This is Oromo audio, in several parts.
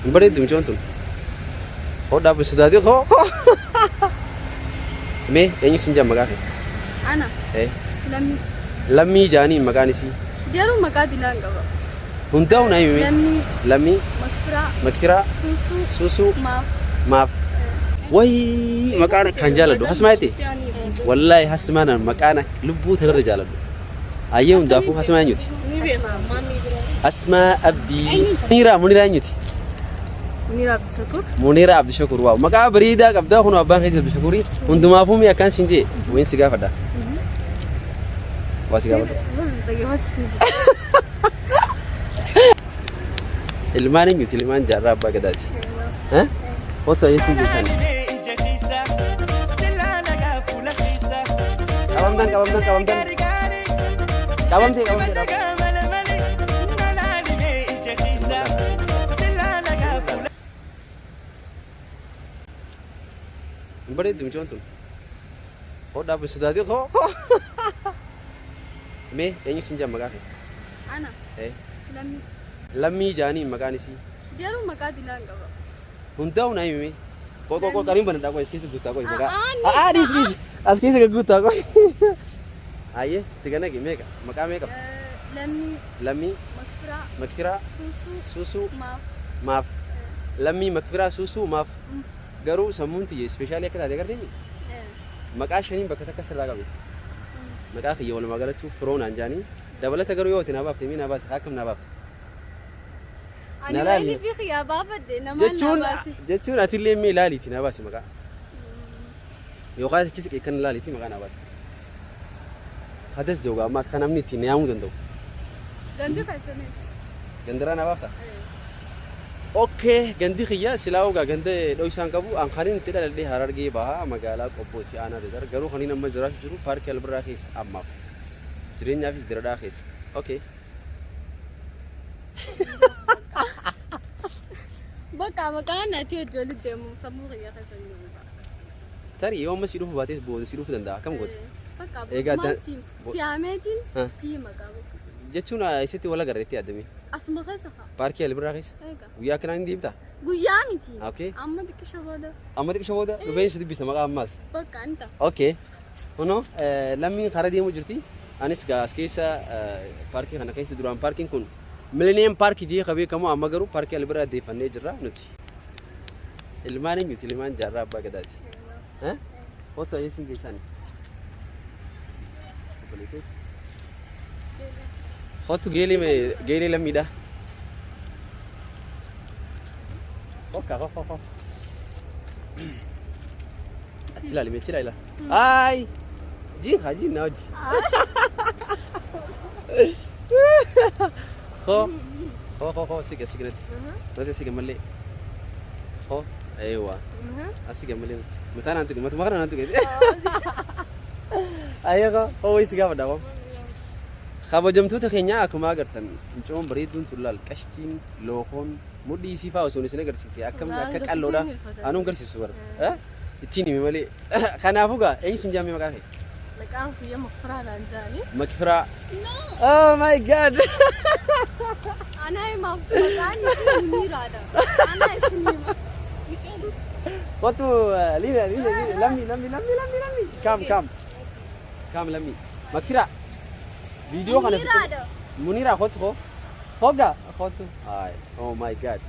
Hin bareeddu mucoon tun. Hodhaa bin sodaatee koo koo. Mee eenyu sin jedhan maqaa kee? Ana. Eh. Lammii. Lammii jaanii maqaan isii. Garuu maqaa dilaan qaba. Hundaa'u naa himi. Lammii. Lammii. Makfiraa. Makfiraa. Suusuu. Suusuu. Maaf. Maaf. Wayii maqaan kan jaaladhu. Hasmaa jette? Wallaahi hasmaan maqaan lubbuu tanarra jaaladhu. Ayyee hundaafuu hasmaa eenyuti? Asmaa Abdii. Muniiraa Muniiraa eenyuti? Muniiraa Abdishakur. Muniiraa Abdishakur waaw maqaa bareedaa qabdaa kun abbaan keessa Abdishakurii hundumaafuu mee akkaan siin jee wayin si gaafadha. Waa si gaafadha. Ilmaan eenyuti? Ilmaan jaarraa abbaa gadaati. Eh? Kottu eessi jirtan? Qabamtan qabamtan qabamtan. Qabamtee qabamtee. Hin bareeddu mucoon tun. Hodhaa bin sodaatee koo koo. Mee eenyu sin jedhan maqaa kee? Ana. Eh. Lammii. Lammii jaaniin maqaan isii. Garuu maqaa dilaan qaba. Hundaa'u naa himi. Qoy qoy qoy qariin banadhaa qoy as keessa guuttaa qoy maqaa. A'aa, ni- A'aa dhiis dhiis as keessa gagguuttaa qoy. Hayyee itti ganaqi meeqa maqaa meeqa? Lammii. Lammii. Makfiraa. Makfiraa. Suusuu. Suusuu. Maaf. Maaf. Lammii makfiraa suusuu maaf. Garuu sammuun tiyya ispeeshaalii akka taate agartee maqaa shaniin bakka takka sirraa qabe. Maqaa kiyya walumaa galattuu firoo naan jaanii dabalata garuu yoo ati naa baafte mii naa baase akkam naa baafte. Ani Na laali. wayii fi kiyyaa baafadhe namaan naa Jechuun baase. jechuun atillee mee ilaaliiti naa baasi maqaa. Yookaan achi siqee kan ilaaliiti maqaa naa baasi. Hadas jooga ammaas kan namni ittiin yaamuu danda'u. Gandi keessaniiti. Gandaraa naa baafta? Okay, gandi kiyya silaa ogaa ganda dhoysaan qabu an kanin itti dhaladhe Harargee bahaa magaalaa Qobbooti aanaa Dadar garuu kanin amma jiraachuu jiru paarkii Albirraa keessa ammaaf jireenyaafis Diradhaa keessa. Okay. Bakka maqaan ati hojii walitti deemu sammuu kiyya keessa hin jiru. Tarii yoo amma si dhufu baates booda si dhufuu danda'a akkam goota? Bakka Egaa maal siin siyaameetiin Ha. si maqaa bakka. Jechuun eessatti wal agarreetti yaadame? Asuma keessa haa. Paarkii Albirraa keessa? Egaa. Guyyaa akkanaa ni deemtaa? Guyyaa miti. Okay. Amma xiqqisha booda. Amma xiqqisha booda dhufeen si dubbisa maqaa ammaas. Bakka anta. Okay. Kunoo lammiin karaa deemu jirti. Anis gaa as keessa paarkii kana keessa duraan paarkiin kun Millennium Park jee ka beekamu amma garuu paarkii Albirraa deeffannee jirra nuti. Ilmaan eenyuti? Ilmaan jaarraa abbaa gadaati. Eh? Kottu eessin keessaan. Kottu geelee geelee lammiidha. Kokka kokka kokka. Achi ilaali mee achi ilaali. Ay! Jiin haa jiin naa hojii. Koo koo koo koo siqa siqa natti. Natti siqa malee. Koo eewa. As siqa malee natti. Mataa naan tuqe matuma kana naan tuqe. Ayyee koo koo wayii si gaafadha koo. Kabajamtoota keenya akkuma agartan mucoon bareedduun tun laal qashtiin lookoon mudhii isii fa'aa osoo isin agarsiise akkam Waan akka agarsiisuu qalloodha. hin hirfatan. Anuun garsiisu bara. Eh? Ittiin himi malee. Kanaafuu gaa eenyu sin jaamee maqaa kee? Maqaan kiyya Makfiraa naan jaani. Makfiraa. No! Oh my God! Anaa himaaf maqaan isii Muniiraadha. Anaa isin hima. Micoon. Kottu liina liina liina lammi lammi lammi lammi lammi. Kaam kaam. Kaam lammi. Makfiraa. Viidiyoo kana Muniiraadha. Muniiraa kottu koo. Hogga kottu. Ay oh my God.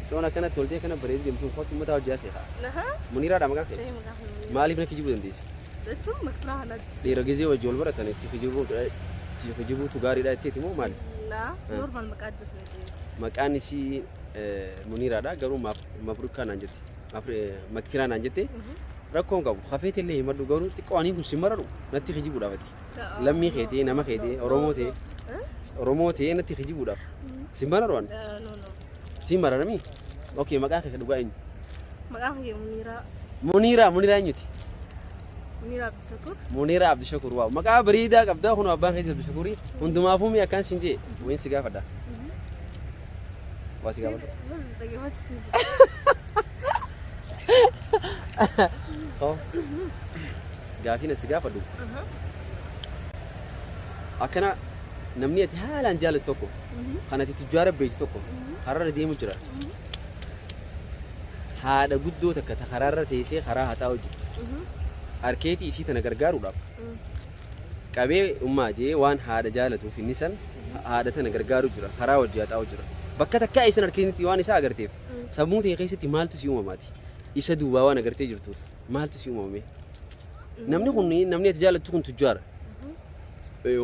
Coon akkanatti toltee kana bareedu deemtu kottu mataa hojii asii haa. Naha. Muniiraadha maqaan kee? Ee maqaan kiyya. Maaliif na kijibuu dandeessa? Jechuun makfiraa kanatti. Dhiira gizee wajji wal baratan itti kijibuu itti kijibuutu gaariidha jetteeti moo maali? Na normal maqaa addas na jeeti. Maqaan isii Muniiraadha garuu maaf mabrukaa naan jetti. Makfiraa naan jette. Rakkoon qabu hafeete illee himadhu garuu xiqqoo anii kun si mararu natti kijibuudhaaf ati. Lammii kee ta'ee nama kee ta'ee Oromoo ta'ee Oromoo ta'ee natti kijibuudhaaf si mararu ani. No no. Si mararamii? Okay maqaa kee dhugaa eenyu? Maqaan kiyya Muniiraa. Muniiraa Muniiraa eenyuti? Muniiraa Abdishakur. Muniiraa Abdishakur waaw maqaa bareedaa qabdaa kun abbaan keessa Abdishakurii hundumaafuu mee akkaan siin jee wayin si gaafadha. Waa si gaafadha. Dhaggeeffachuuti. Too. Gaafiin asi gaafadhu. Akkana namni ati haalaan jaallattu tokko kan ati tujjaara beektu tokko kararra deemu jira. Haadha guddoo takka ta karaarra teessee karaa haxaa'u jirtu. Harkeetii isii tana gargaaruudhaaf qabee ummaa jee waan haadha jaalatuuf inni san haadha tana gargaaru jira, karaa wajji haxaa'u jira. Bakka takkaa isan harkeetitti waan isaa agarteef sammuu ta'e keessatti maaltu si uumamaati? Isa duubaa waan agartee jirtuuf maaltu si uumame? Namni kun, namni ati jaalattu kun tujjaara.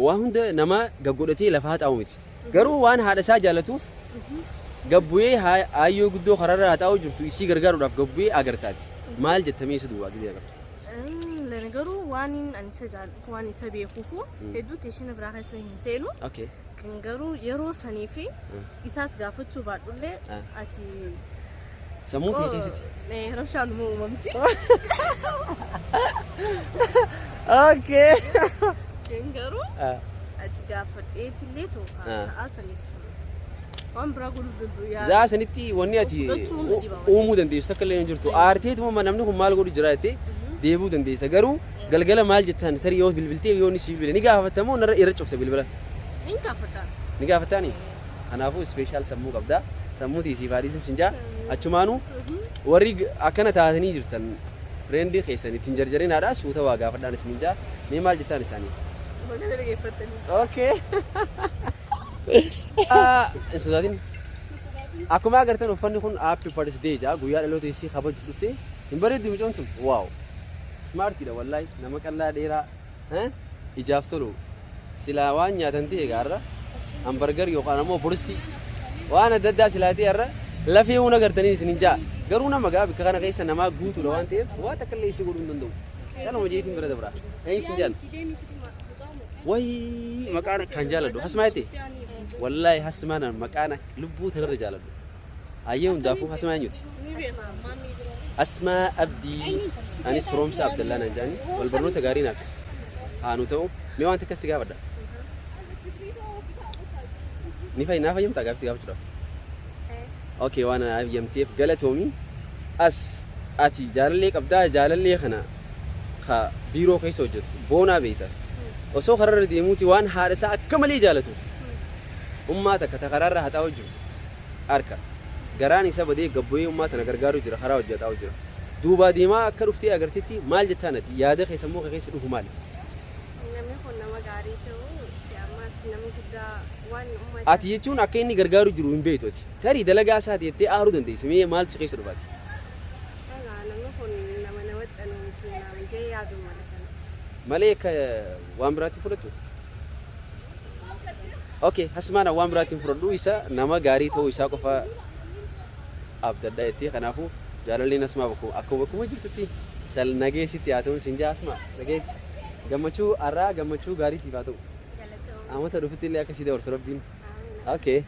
Waa hunda nama gaggodhatee lafa haxaa'u miti. Garuu waan haadha isaa jaalatuuf gabbu'ee aayyoo guddoo karaarra haxaa'u jirtu isii gargaaruudhaaf gabbu'ee agartaati. Maal jettamee isa duubaa gisee agartu? Lani garuu waan ani isa jaalladhuuf, waan isa beekuufu hedduu teeshina biraa keessa hin seenu. Kan garuu yeroo sanii fi isaas gaafachuu baadhullee ati Sammuu ta'e keessatti. Rabshaan uumamti. Kan garuu ati gaafadheetillee ta'u sa'aa saniif waan biraa godhuu danda'u yaada. Zaa sanitti wanni ati Fudhachuun dhibama. Uumuu dandeessu takka illee hin jirtu. Aarteetuma namni kun maal godhu jira jettee deebuu dandeessa. Garuu galgala maal jettaan, tarii yoo bilbiltee, yoo inni si bilbile ni gaafatamoo narra irra cufte bilbila? Ni gaafadha. Ni gaafataani? Kanaafuu special sammuu qabda. Sammuu tiisiif haadhiisin sun jaa. Achumaanuu warri akkana taatanii jirtan friendii keessan ittiin jarjarinaadha, suuta waa gaafadhaan isin jaa. Mee maal jettaan isaanii? Baga dhaggeeffattanii. Okay. Hin sodaatin. Akkuma agartan uffanni kun happy birthday jaa, guyyaa dhaloota isii kabajuuf dhufte. Hin bareeddu mucoon tun? Wow. Smartiidha wallahi, nama qallaa dheeraa ijaaf tolu. Silaa waan nyaatan ta'e gaarra hamburger yookaan ammoo buristii waan adda addaa silaa ta'e har'a lafee huun agartanii isin hin jaa. Garuu nama gaa bakka kana keessa namaa guutuudha waan ta'eef waa takka illee isii godhuu hin danda'u. Caluma jeetiin bira dabra. Eenyu isin jaallu? Wayii, maqaan kan jaaladhu hasmaa jette, wallaahi hasmaan maqaan lubbuu tanarra jaaladhu. Hayyee, hundaafuu hasmaa eenyuti? Asmaa Abdii, anis Firoomsa Abdallaa naan jedhani, wal barnoota gaarii naaf haa nu ta'u. Mee waan takka si gaafadha. Ni fayyi naa fayyamtaa gaafii si gaafachuudhaaf? Okay, waan na fayyamteef galatoomi. As ati jaalallee qabdaa, jaalallee kana ka biiroo keessa hojjetu boonaa beekta. Osoo kararra deemuuti waan haadha isaa akka malee jaalatuuf ummaa takka ta karaarra haxaa'u jirtu harka. Garaan isa badee gabboyee ummaa tana gargaaruu jira, karaa hojjetaa jira. Duubaa deemaa akka dhuftee agartetti maal jettaan ati, yaada keessa immoo keessa dhufu maali? Namni kun nama gaarii ta'uu fi ammas nama guddaa waan uummata. Ati jechuun akka inni gargaaru jiru hin beektu ati. Tarii dalagaa isaati jettee aaruu dandeessa. Mee maaltu si keessa dhufaati? Egaa namni kun nama namatti anu miti naan jee yaadu mala kana. Malee akka waan biraatti fudhattu? Okay, hasmaana waan biraatti hin fudhadhu, isa nama gaarii ta'uu isaa qofa abdadha jettee. Kanaafuu jaalalleen asmaa bakkuma akkuma bakkuma jirtutti sal nageessitti haa ta'u sin jaa. Asmaa, nageetti gammachuu har'aa gammachuu gaarii siif haa ta'u. Galatoomii. Amata dhufutti illee akka si dabarsu rabbiin. Okay.